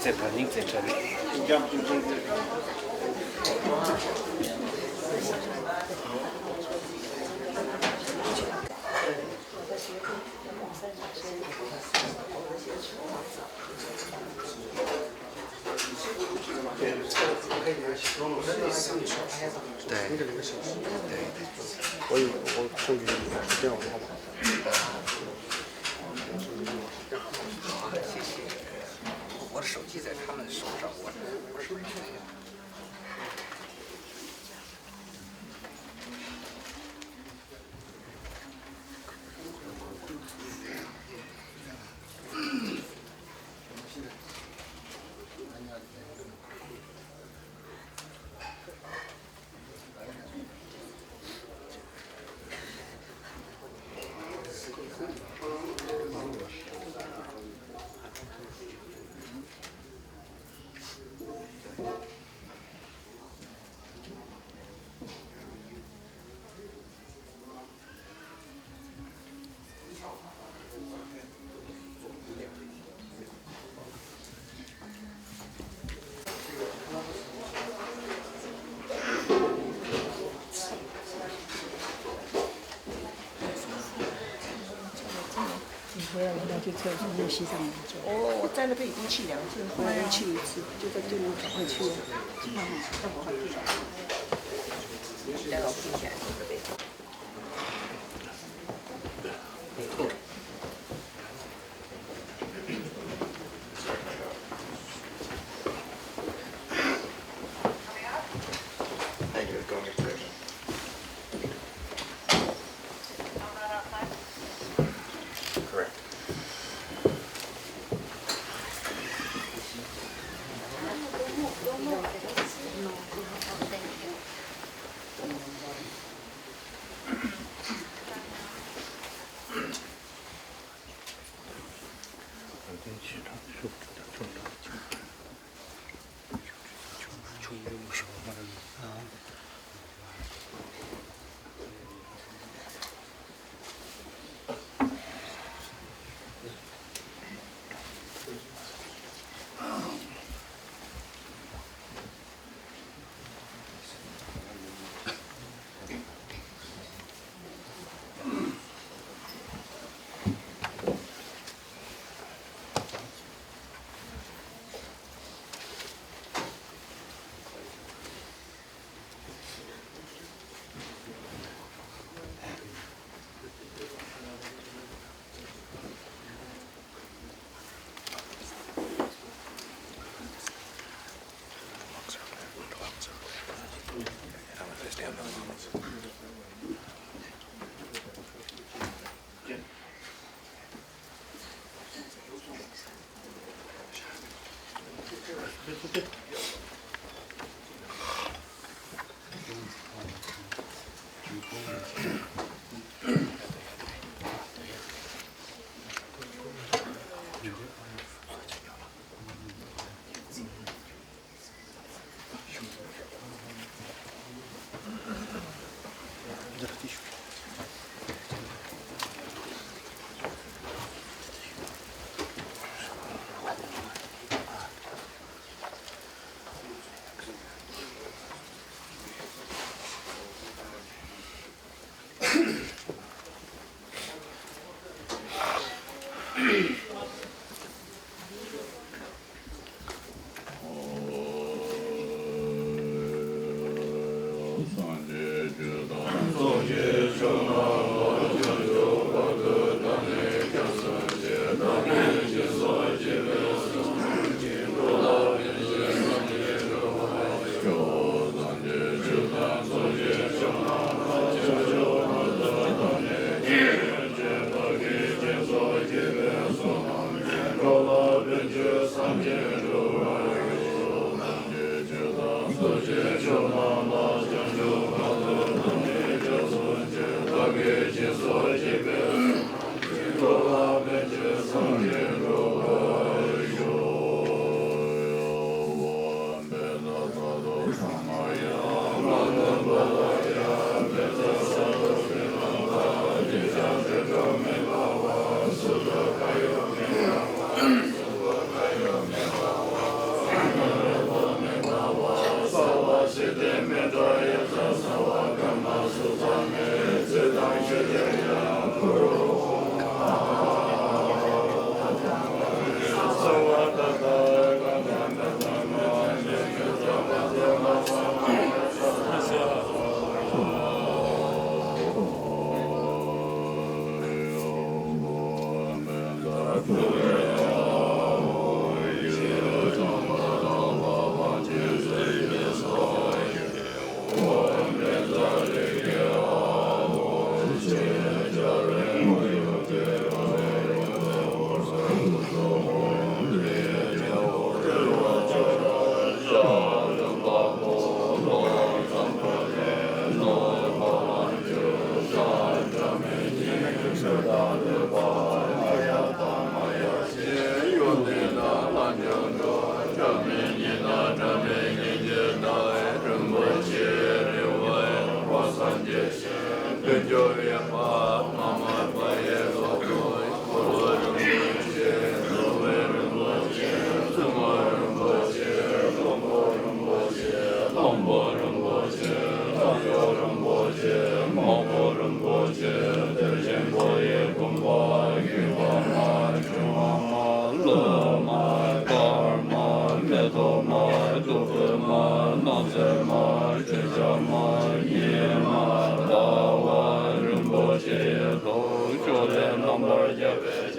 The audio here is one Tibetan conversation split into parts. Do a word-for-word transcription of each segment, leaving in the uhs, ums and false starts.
ད་ནིང་བཙན་ཁྲ་རེད། ။哦，我在那边已经去两次，后来又去一次，就在对面转过去。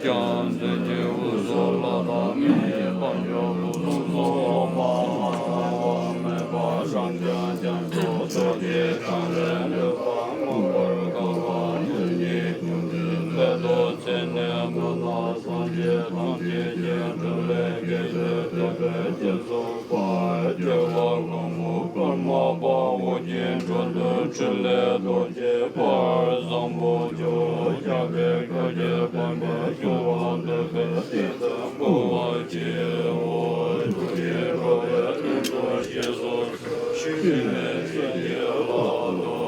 ཅང་འཛིན་གྱི་དབུས་སུ་ལྷ་དང་མིའི་དཔལ་འབྱོར་ལུས་ཟུངས་སོགས་སློབ་མ་ལ་མེད་པ་རང་བྱུང་རྒྱ་མཚོ་རྡོ་རྗེ་གྲང་རེག་ལུས་པ་མངོན་པར་འགག་པ་འདི་ཉིད་ཀུན་གྱི་འདོད་དོན་ཚེ་ནས་མ་ལགས། སངས་རྒྱས་ཐམས་ཅད་ཀྱི་སྤྲུལ་པའི་དགེ་ཚུལ་ཏེ་བོད་ཀྱི་སོགས་པ་རྒྱལ་བ་མགོན་པོ་ཀརྨ་པ་ཨོ་རྒྱན་འགྲོ་འདུལ་འཕྲིན་ལས་རྡོ་རྗེ་དཔལ་བཟང་པོ་ཇོ་བོ་ཞབས་པད་བསྐལ་བརྒྱར་བརྟན་པར་གསོལ་བ་འདེབས་པའི་ཏིང་འཛིན་འབུལ་བ་ཆེའོ། ཐུགས་རྗེས་འགྲོ་བའི་དོན་དུ་སྐྱེ་སོ། ཞུས་ནས་སངས་རྒྱས་ལ་ལོ་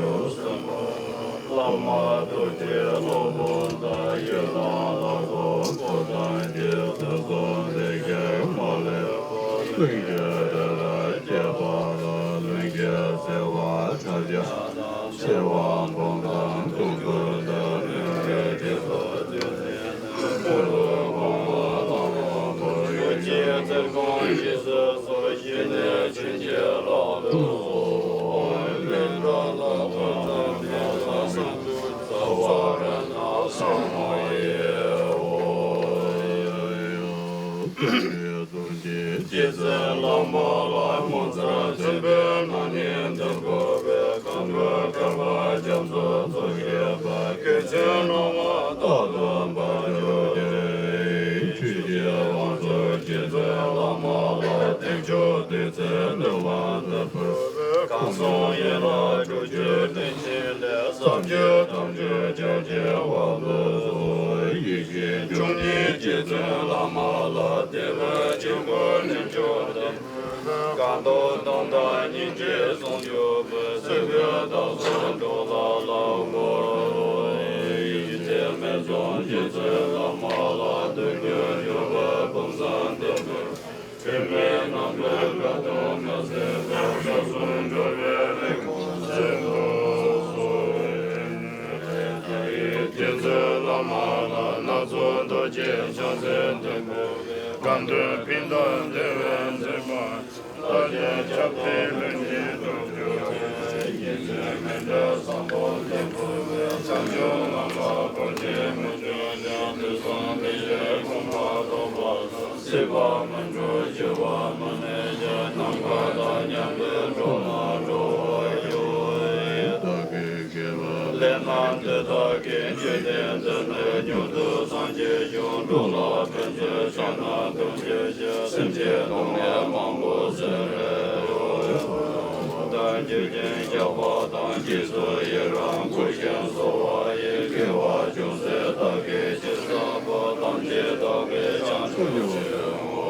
ཟློས། བླ་མ་རྡོ་རྗེ་སློབ་དཔོན་དང་ཡི་དམ་ལྷ་ཚོགས་སྐུ་དང་རྗེས་སུ་འཛོམས་ཏེ་ཀྱང་མ་ལུས་པ་ལྷུན་གྱིས་གྲུབ་པར་བསྐྱེད་པ་ལ་ལྷུན་གྱིས་གསལ་བ་ཕྲ་རྒྱས་དང་ཆེ་བ་འབུམ་ཐང་དུ་འབུལ་དུ་གསོལ་བའི་དེ་ཚོ་བརྗོད་ནས་ཀུན་ཏུ་སྤངས་པ་ལ་མོས་པ་ཡོད་ཀྱི་ཚེ་གང་ཞིག་སོ་སོ་ཞིག་ནས་ཆོས་ཀྱི་ལག་ཏུ་སོགས་པ་མི་འདྲ་ལ་ཐོས་བསམ་མེད་ལ་བསམ་དུ་ཚ་བ་ར་ན་སངས་མ་ཡེ་འོ། ཀུན་ནས་བཟུང་སྟེ་རྗེ་བཙུན་བླ་མ་ལ་ངོ་མཚར་ཆེན་པོའི་སྣང་བརྙན་དུ་བཀོད་པའི་མཁའ་འགྲོ་གར་པ་རྒྱ་མཚོ་མཚོ་ཞེས་པ་སྐད་ཅིག་སྣང་བ་རྟག་ཏུ་འབར་འགྱུར་ཏེ། ཆོས་ཀྱི་དབང་ཕྱུག་རྗེ་བཙུན་བླ་མ་ལ་བརྟན་བཞུགས་བདུད་རྩིའི་གནོད་པ་དུ་ཕོག་པའི་ཁམས་གསུམ་ཡན་ལག་དྲུག་ཅུའི་རྟེན་བཞེངས་ལས་བསམ་རྒྱུད་ཐམས་ཅད་རྒྱ་ཆེ་བ་དུ་གསོལ། ཡེ་ཤེས་འབྱུང་གནས་རྗེ་བཙུན་བླ་མ་ལ་དད་པ་ཆེན་པོས་རྣལ་འབྱོར་དང་། གང་དུ་སྟོང་དང་སྙིང་རྗེ་ཟུང་འཇུག་པའི་སེམས་དཔའི་བདག་སོགས་འགྲོ་ལ་ལ་འོ། ཡེ་ཤེས་ལྡན་མི་གསུམ་རྗེ་བཙུན་བླ་མ་ལ་དོན་བསྡུས་འཇུག་པ་བུམ་བཟང་ལྡན་མིན་དྲི་མེད་རྣམ་པའི་དགའ་སྟོན་མ་ཟད་པར་ས་གསུམ་འགྲོ་བའི་རེ་སྐོང་སེམས་དུ་གསོལ། རྗེ་བཙུན་བླ་མ་ལ་སྣ་ཚོགས་རྡོ་རྗེ་ཕྱག་མཚན་དུ་འབུལ་བའི་དགའ་སྟོན་ཕན་དང་བདེ་བའི་འཛིན་པ། ལྷ་ཆེན་ཁྱབ་བརྡལ་ལྷུན་གྱིས་གྲུབ་གྱུར་ཅིག །ཡེ་ཤེས་མི་འབྲལ་བཟང་པོ་ལྡན་པའི་བཀའ་འབྱུང་ངག་དཀར་རྡོ་རྗེ་མུ་ཁྱུད་ཀྱང་དུས་གསུམ་མི་ཤིགས་གོང་མ་ཐོབ་པ་དང་། སྲིད་པ་མི་འཁྲུགས་འཆི་བ་མི་གནས་ཀྱང་ནམ་མཁའ་དང་མཉམ་པའི་ རྣམས་དེ་དག་གི་འཇིག་རྟེན་འདི་ནས་མྱུར་དུ་སངས་རྒྱས་ཤིང་འགྲོ་ལ་ཕན་ཕྱིར་བྱང་ན་ལྟུང་བྱེད་ཅིང་སེམས་ཅན་སྡུག་བསྔལ་མང་པོ་སེལ་བའི་དོན་དུ་འཇིགས་ཤིང་གཤགས་པ་དང་། རྗེས་སུ་ཡི་རང་བསྐུལ་ཞིང་གསོལ་བ་ཡི། དགེ་བ་ཅུང་ཟད་བདག་གིས་ཅི་བསགས་པ། ཐམས་ཅད་བདག་གིས་ཀྱང་སྒྲུབ་ཕྱིར་བསྔོ།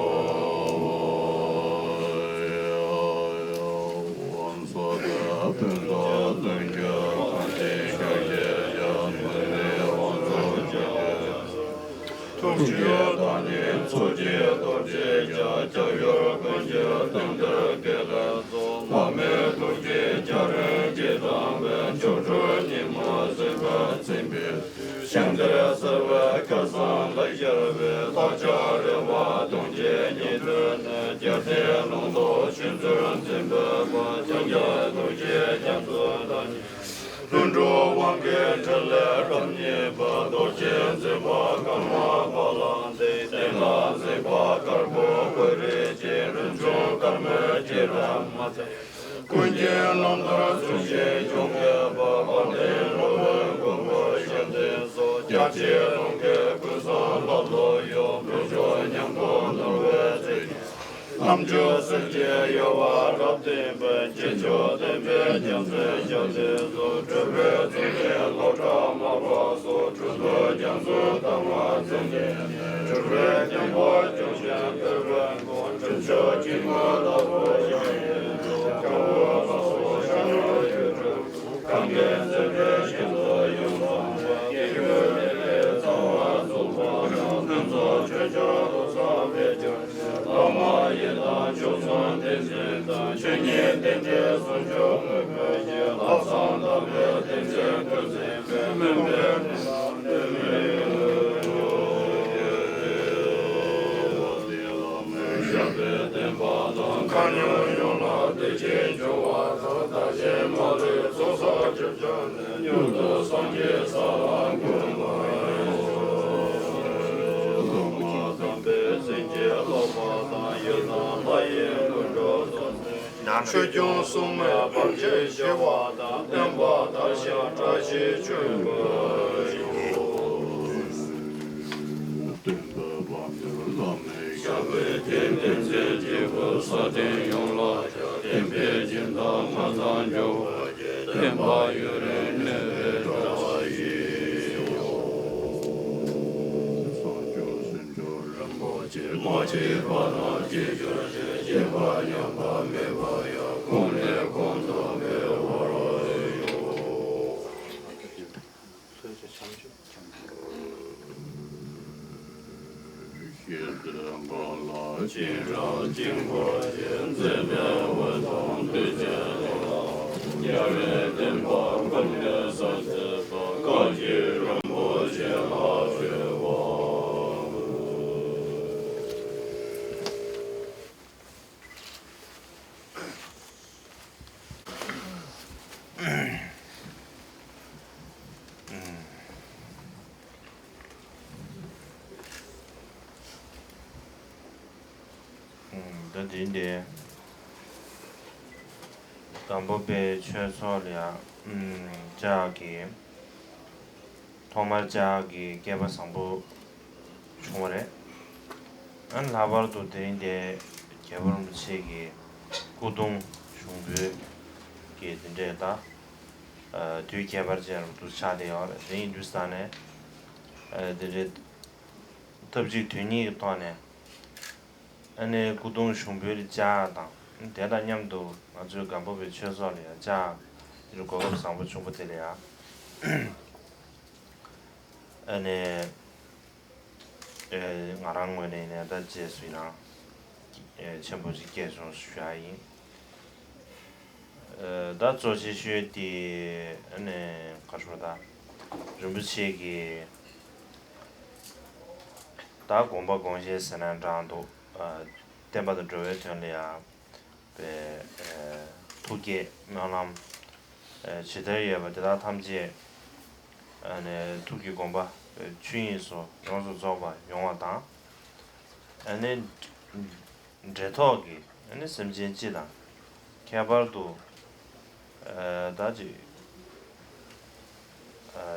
ཐུགས་རྗེ་དང་ནི་ཚོགས་ཀྱི་སྟོབས་ཀྱིས་ཀྱང་། ཁྱབ་འཇུག་ཀུན་གྱི་སྟེང་དུ་དགེ་ལེགས་སྩོལ། བླ་མའི་ཐུགས་རྗེ་སྐྱ་རེངས་ཀྱིས་དག་པའི། ཆོ་འཕྲུལ་ཉི་མ་ཟིལ་པས་ཚིམ་པའི། ཞིང་དེར་གསལ་བའི་སྐལ་བཟང་ལ་ཤར་བའི། བདག་ཅག་རེ་བ་ལྟུང་བྱེད་ཉིད་དུ་གནས། རྒྱལ་སྲས་ལུང་རྟོགས་ཆོས་ཚུལ་འཛིན་པའི་དཔལ། ཁྱབ་འཇུག་ཐུགས་རྗེའི་རྒྱ་མཚོ་དང་ནི། ལྷུན་གྲུབ་དབང་གི་ཕྲིན་ལས་རབ་བརྙེས་པ། རྡོ་རྗེ་འཛིན་པ་ཀརྨ་པ་ལ་འདི། གདན་ལ་གཟིགས་པ་དཀར་པོ་འོད་རིས་ཀྱི། རིན་འབྱུང་དཀར་མོའི་སྤྱན་རས་མ་མཛད། ཀུན་མཁྱེན་རྣམ་ཐར་གསུང་བཞིན་སྐྱོང་མཛད་པ། དཔལ་ལྡན་སློབ་དཔོན་མགོན་པོ་གཞན་བརྟེན་སོགས། རྒྱ་ཆེའི་ལུང་གིས་ཀུན་བཟང་བླ་སློབ་གཡོ། འགྲོ་མཆོག་ཉམ་པོ་ནོར་བུའི་ཚིག་རྣམ་འགྱུར་སེམས་ཅན་གཡོ་བ་རབ་བསྟན་པའི། རྗེས་འཇུག་བསྟན་པའི་རྒྱལ་མཚན་ཞབས་བརྟན་སོགས། སྤྲུལ་པའི་གཙུག་ཕྲེང་ལོ་གྲངས་མ་བགྲོས་སོགས། འགྲོ་འདུལ་རྒྱ་མཚོའི་གཏེར་མ་འཛིན་མཁན། སྤྲུལ་པའི་སྙིང་པོ་སྐྱོང་བྱེད་སྤྲུལ་པའི་མགོན། སྤྲུལ་མཆོག་སྐྱེ་དངོས་ལ་བོས་ཀྱང་ཡིན། རྒྱལ་པོ་ལ་སོགས་ཤར་ནུབ་ཡུལ་གྲུ། གང་གི་མཛད་པའི་ཞིང་དུ་ཡོངས་སུ་སྤངས། སྐྱེ་དགུའི་མི་ལུས་གཙང་བར་བཙུགས་པ་དང་། ཀུན་རྫོབ་ཆོས་སྐྱོང་ལུགས་བཟང་མེད་གྱུར་ཅིང་། བླ་མ་ཡི་དམ་མཆོག་གསུམ་བསྟན་འཛིན་དང་། ཆོས་ཉིད་བསྟན་པའི་ཟུང་འཇུག་དངོས་མོས་ཀྱི། ལྷག་བསམ་དམ་པའི་བསྟན་འཛིན་ཀུན་འཛིན་པའི། སྨོན་པའི་ནི་ལ་འདོད་མི་ཡོང་། ཞབས་པད་བརྟན་པ་དང་། མཁའ་མཉམ་ཡོངས་ལ་བདེ་སྐྱིད་འབྱུང་བ་དང་། བདག་གཞན་མ་ལུས་ཚོགས་བསགས་ཀྱི་བྱང་ནས། མྱུར་དུ་སངས་རྒྱས་ས་ལ་འཁོད་པ་ཡིན། སློབ་མ་དམ་པའི་སེམས་ཀྱིས་བསླབ་པ་དང་། ཡི་དམ་ལྷ་ཡི་ཀུན་འགྲོ་སོགས་འཛིན། ཆོས་སྐྱོང་སྲུང་མས་བར་ཆད་ཞི་བ་དང་། བསྟན་པ་དར་ཞིང་བཀྲ་ཤིས་བྱོན་པ་ཡིན། སྟོན་པ་དཔལ་འབྱོར་བླ་མེད་ཞབས་པད་བརྟན། བསྟན་འཛིན་སྐྱེས་བུ་ས་སྟེང་ཡོངས་ལ་ཁྱབ། བསྟན་པའི་སྦྱིན་བདག་མངའ་ཐང་འབྱོར་བ་ཡི། བསྟན་པ་ཡུན་རིང་གནས་པའི་གྲགས་པ་ཡིན། བཟང་སྤྱོད་སེམས་མཆོག་རིན་པོ་ཆེ། མ་སྐྱེས་པ་རྣམས་སྐྱེ་གྱུར་ཅིག་སྐྱེས་པ་ཉམས་པ་མེད་པར་ཡང་། གོང་ནས་གོང་དུ་འཕེལ་བར་ཤོག་ཞེས་བསྟོད་པ་ལ་སྤྱན་རས་གཟིགས་མཛད་པའི་འོད་སྟོང་བདུད་རྩིའི་གླིང་ལ། རྒྱལ་བའི་བསྟན་པ་ཀུན་ནས་གསལ་མཛད་པ། བཀའ་བརྒྱུད་རིན་པོ་ཆེ་ལ་ཕྱོགས་པ། ད་དེ་འདི་སྒམ་པོ་པའི་ཆོས་ཚོགས་ལ་ཡང་ལྕགས་ཀྱི་ཐོག་མར་ལྕགས་ཀྱི་སྐལ་པ་བཟང་པོ་བྱུང་བ་རེད། ཨ་ནི་ལྷག་པར་དུ་དེ་རིང་འདི་རྒྱལ་བ་རིན་པོ་ཆེ་གི་སྐུ་གདུང་ཞུགས་འབུལ་གྱི་དེ་འདྲས་ད་དུས་ཁྱད་པར་ཅན་རུ་ཆགས་བསྡད་ཡོད་རེད། དེ་ཡིན་དུས་ཙང་ནས་དེ་འདྲའི་ཐབས་གཅིག་དོན་གཉིས་ཀྱི་ཐོག་ནས་ཨ་ནི་སྐུ་གདུང་ཞུགས་འབུལ་ལྕགས་དང་དེ་དང་མཉམ་དུ་ང་ཚོའི་སྒམ་པོ་པའི་ཆོས་ཚོགས་ལ་ཡང་ལྕགས་དེ་འདྲའི་གོ་སྐབས་བཟང་པོ་བྱུང་བ་དེ་ལ་ཡང་ཨ་ནི། ང་རང་ངོས་ནས་ནས་ད་རྗེས་སུ་ཡི་རང་ཆེན་པོ་ཞིག་སྐྱེས་བྱུང་ཞུ་ཡ་ཡིན། ད་གཙོ་ཆེ་ཤོས་དེ་ནས་ག་རེ་ཞུ་དགོས། ད་རིན་པོ་ཆེ་གི་ད་དགོངས་པ་དགོངས་བཞེད་ཟེར་ན་འདྲ་འདུག་བསྟན་པ་དང་འགྲོ་བའི་དོན་ལ་ཡང་པའི་ཐུགས་བསྐྱེད་སྨོན་ལམ་ཇི་ལྟར་ཡོད་པ་དེ་དག་ཐམས་ཅད་ཐུགས་ཀྱི་དགོངས་པ་ཆོས་དབྱིངས་སུ་ཡོངས་སུ་རྫོགས་པ་ཡོང་བ་དང་། འབྲེལ་ཐོགས་ཀྱི་སེམས་ཅན་སྤྱི་དང་ཁྱད་པར་དུ་ད་ཅིག་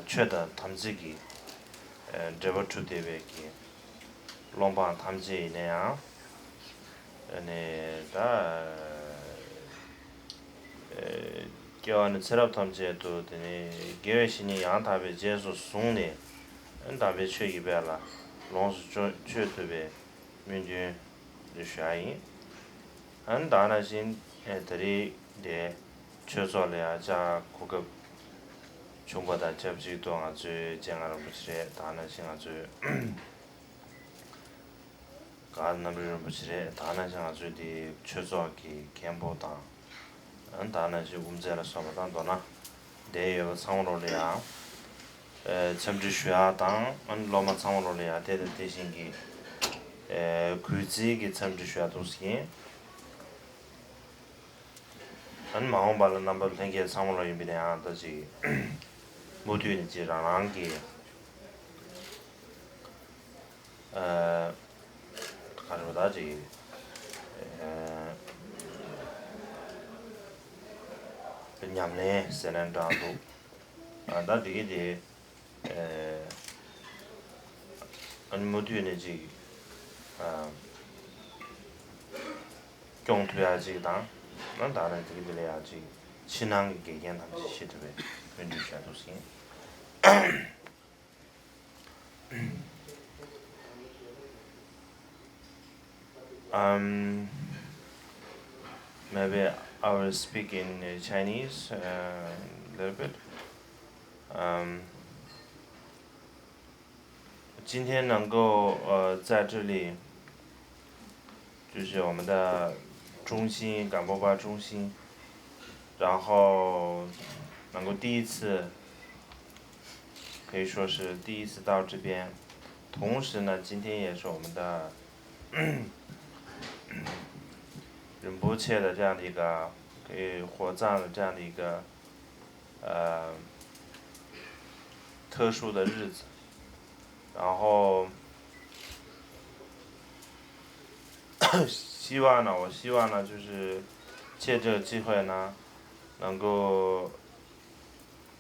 ཆོས་དང་དམ་ཚིག་གི་འབྲེལ་བ་གྲུབ་བསྡད་པའི་གི་སློབ་འབངས་ཐམས་ཅད་ཡིན་ན་ཡང་ནས་ད། སྐྱེ་བ་ནས་ཚེ་རབས་ཐམས་ཅད་དུ་དེ་ནས་དགེ་བའི་བཤེས་གཉེན་ཡང་དག་པའི་རྗེས་སུ་བཟུང་ནས་དམ་པའི་ཆོས་ཀྱི་དཔལ་ལ་ལོངས་སུ་སྤྱོད་ཐུབ་པའི་སྨོན་འདུན་ཞུ་ཡ་ཡིན། ཨ་ནི་ད་ནང་བཞིན་ད་རེས་དེ་ཆོས་ཚོགས་ལ་ཡང་བཅར་གོ་སྐབས་བྱུང་པ་དང་ཆབས་ཅིག་ཏུ་ང་ཚོའི་སྤྱན་སྔ་རིན་པོ་ཆེ་རེད། ད་ནང་བཞིན་ང་ཚོའི་ག་རྣམ་རིག་རིན་པོ་ཆེ་རེད། ད་ནང་བཞིན་ང་ཚོའི་དེ་ཆོས་ཚོགས་ཀྱི་མཁན་པོ་དང་། ཨ་ནི་ད་ནང་བཞིན་དབུ་མཛད་ལ་སོགས་པ་དང་མདོར་ན་འདིར་ཡོད་པ་ཚང་མ་ལོ་ལ་ཡང་འཚམས་འདྲི་ཞུ་ཡག་དང་། ཨ་ནི་སློབ་མ་ཚང་མ་ལོ་ལ་ཡང་དེ་དང་དེ་བཞིན་གྱི་གུས་བརྩི་གི་འཚམས་འདྲི་ཞུ་ཡག་འདུག་ཟེར་གྱིན། ཨ་ནི་མ་འོངས་པ་ལ་རྣམ་པ་ལྷན་རྒྱས་ཚང་མ་ལོ་ཡིན་པའི་ནང་ཡང་ད་ཅིག་མུ་མཐུད་ནས་ཅིག་རང་རང་གི་ཨ་ག་རེ་ད་ཅིག་ཨ་ཉམས་ལེན་ཟེར་ན་འདྲ་འདུག་ཨ་ད་དེ་གི་དེ་ཨ་ནི་མུ་མཐུད་ནས་ཅིག་ཨ་སྐྱོང་ཐུབ་ཡག་ཅིག་དང་། ཨ་ད་ནི་དེ་གི་དེ་ལ་ཡག་ཅིག་ཕྱི་ནང་གི་འགལ་རྐྱེན་ཐམས་ཅད་ཞི་ཐུབ་པའི་སྨོན་འདུན་ཞུ་འདུག་ཟེར་གྱིན། Um, maybe I will speak in uh, Chinese uh, a little bit. Um, 今天能够呃在这里，就是我们的中心，港波巴中心，然后能够第一次，可以说是第一次到这边，同时呢，今天也是我们的仁波切的这样的一个，可以火葬的这样的一个呃特殊的日子，然后希望呢，我希望呢，就是借这个机会呢，能够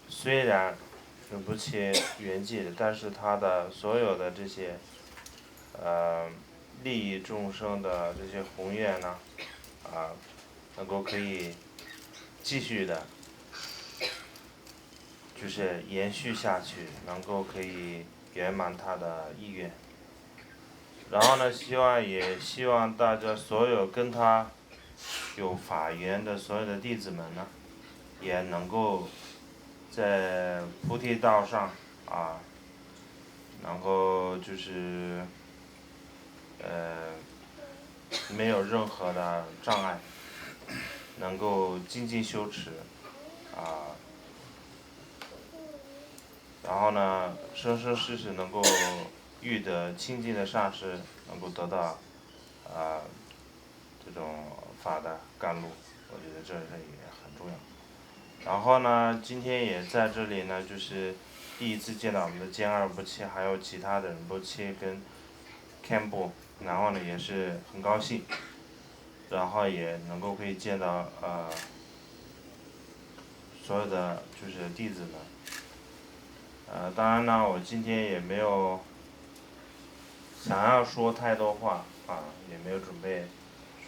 虽然仁波切圆寂了，但是他的所有的这些呃利益众生的这些宏愿呢，啊，能够可以继续的，就是延续下去，能够可以圆满他的意愿。然后呢，希望也希望大家所有跟他有法缘的所有的弟子们呢，也能够在菩提道上啊，能够就是呃没有任何的障碍，能够精进修持啊，然后呢，生生世世能够遇得清净的上师，能够得到啊这种法的甘露，我觉得这是也很重要。然后呢，今天也在这里呢，就是第一次见到我们的尖二波切，还有其他的波切跟 camp，然后呢也是很高兴，然后也能够可以见到呃所有的就是弟子们，呃，当然呢，我今天也没有想要说太多话啊，也没有准备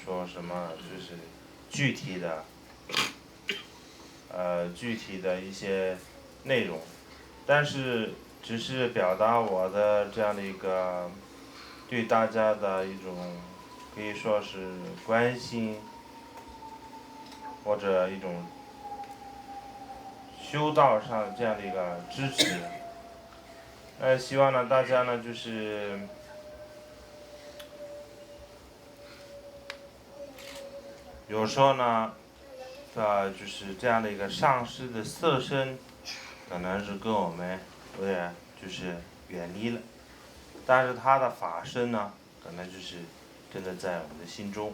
说什么就是具体的呃具体的一些内容，但是只是表达我的这样的一个对大家的一种可以说是关心，或者一种修道上这样的一个支持。那希望呢，大家呢就是有时候呢，啊，就是这样的一个上师的色身，可能是跟我们有点就是远离了，但是他的法身呢，可能就是真的在我们的心中。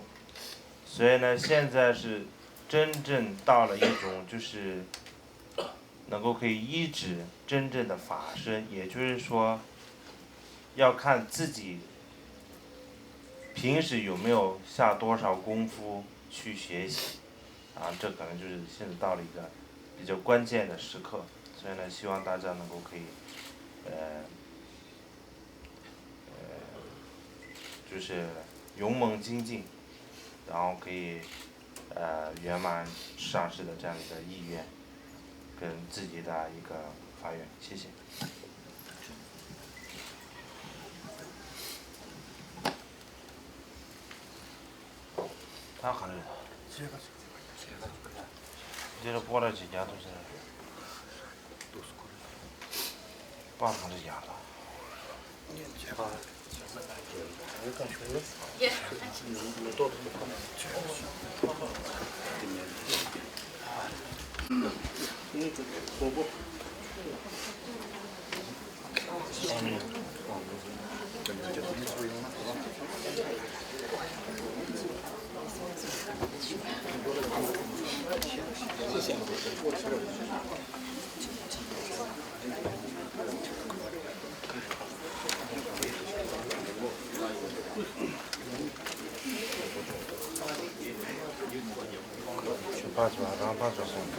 所以呢，现在是真正到了一种就是能够可以医治真正的法身，也就是说，要看自己平时有没有下多少功夫去学习啊，这可能就是现在到了一个比较关键的时刻。所以呢，希望大家能够可以，呃，呃，就是勇猛精进，然后可以，呃，圆满上市的这样一个意愿，跟自己的一个发愿。谢谢。 ད་ག་རེ་རེད། འདི་ལ་སྤོ་ར་ཅིག་རྒྱག་ཐུབ་ཟེར། སྤར་ག་རེ་རྒྱག་ད། ཕར་ཕྱོགས་རང་ཕར་ཕྱོགས་སོང་།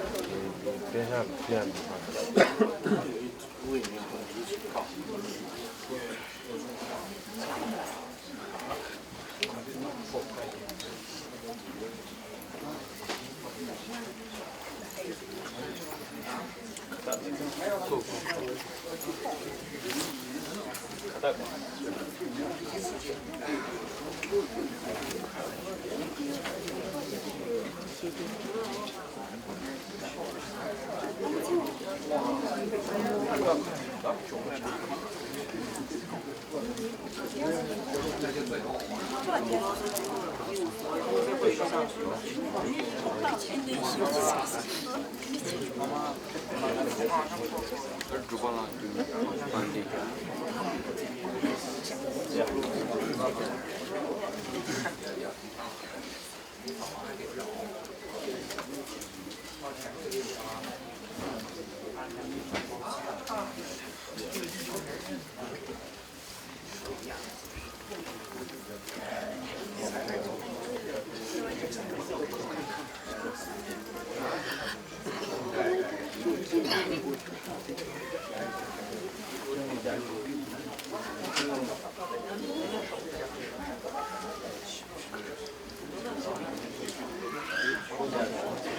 དཔེ་ཆ་ལ་ཕུལ་ཡ་མི་ཕར།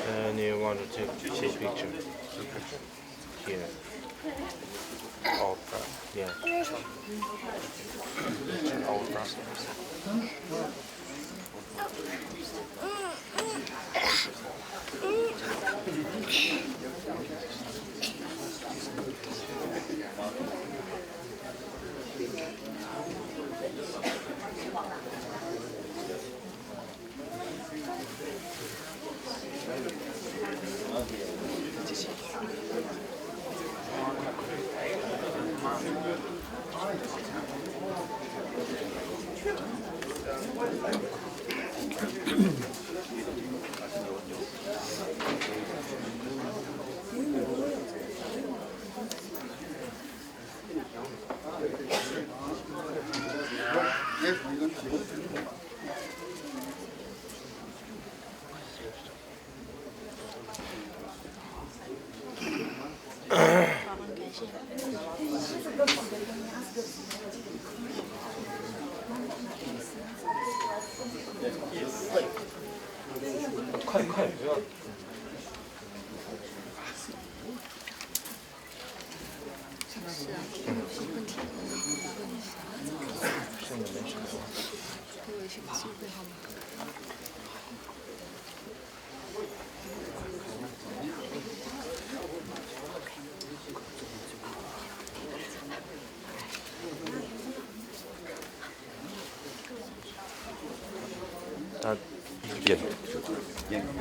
And you want to take two picture here. All that, yeah. All that.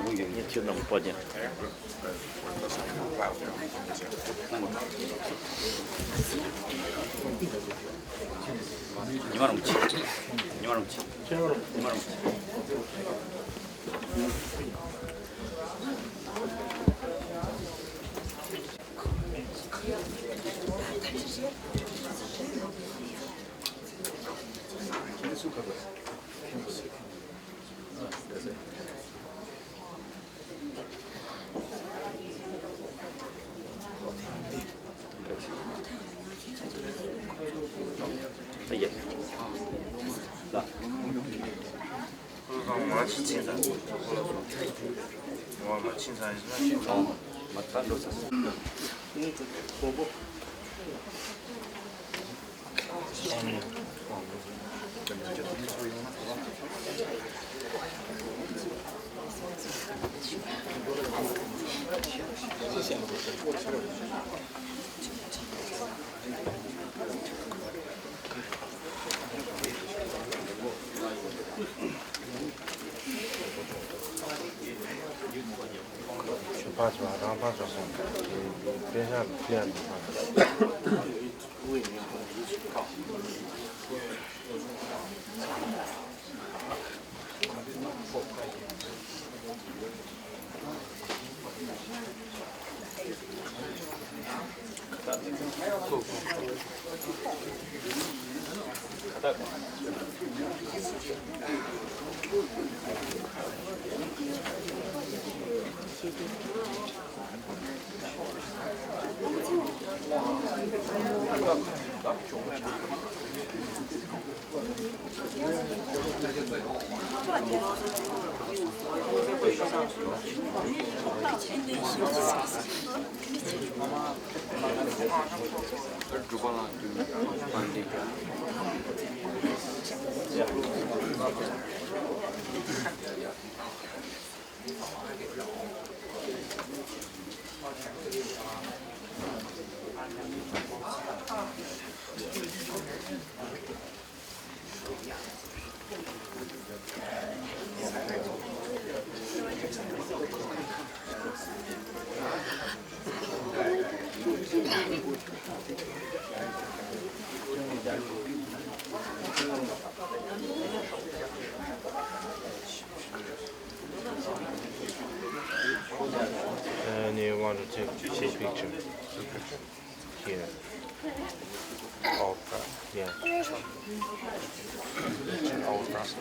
ད་ཡིན། ཁྱེད་རྣམས་པ་ཅན། ཉི་མ་རུང་ཆེ། ཉི་མ་རུང་ཆེ། ཉི་མ་རུང་ཆེ། ཕར་ཕྱོགས་རང་ཕར་ཕྱོགས་སོང་། དཔེ་ཆ་ལ་ཕུལ་ཡ་འདུག་ཕར། And you want to take two picture? Here. All front. Yeah. All front.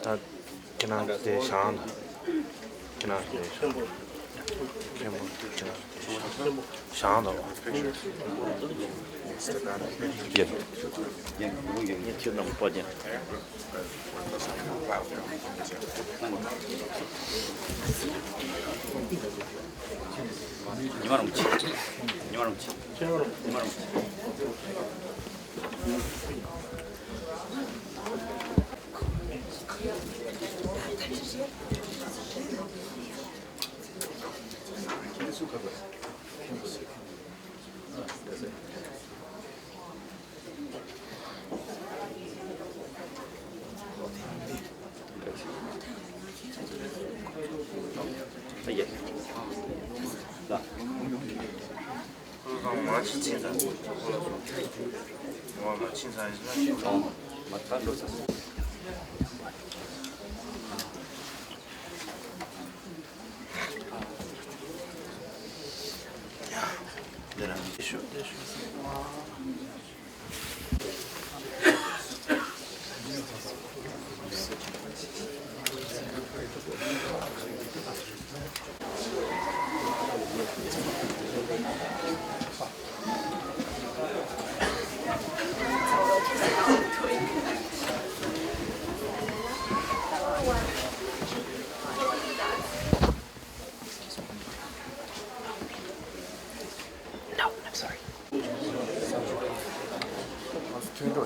ད་ཁྱེད་རང་དེ་བཞག་ན། ཁྱེད་རང་དེ་བཞག་ན། མཁན་པོ་ཁྱེད་རང་དེ་བཞག་ན། བཞག་ན་དང་། ཡིན། ཁྱེད་རྣམས་པ་ཅན། ཉི་མ་རུང་ཆེ། ཉི་མ་རུང་ཆེ། ཉི་མ་རུང་ཆེ།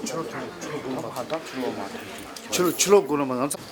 ཕྱི་ལོགས་ཕྱི་ལོགས་སྒོ་ནས་མ་ང་ཚོ།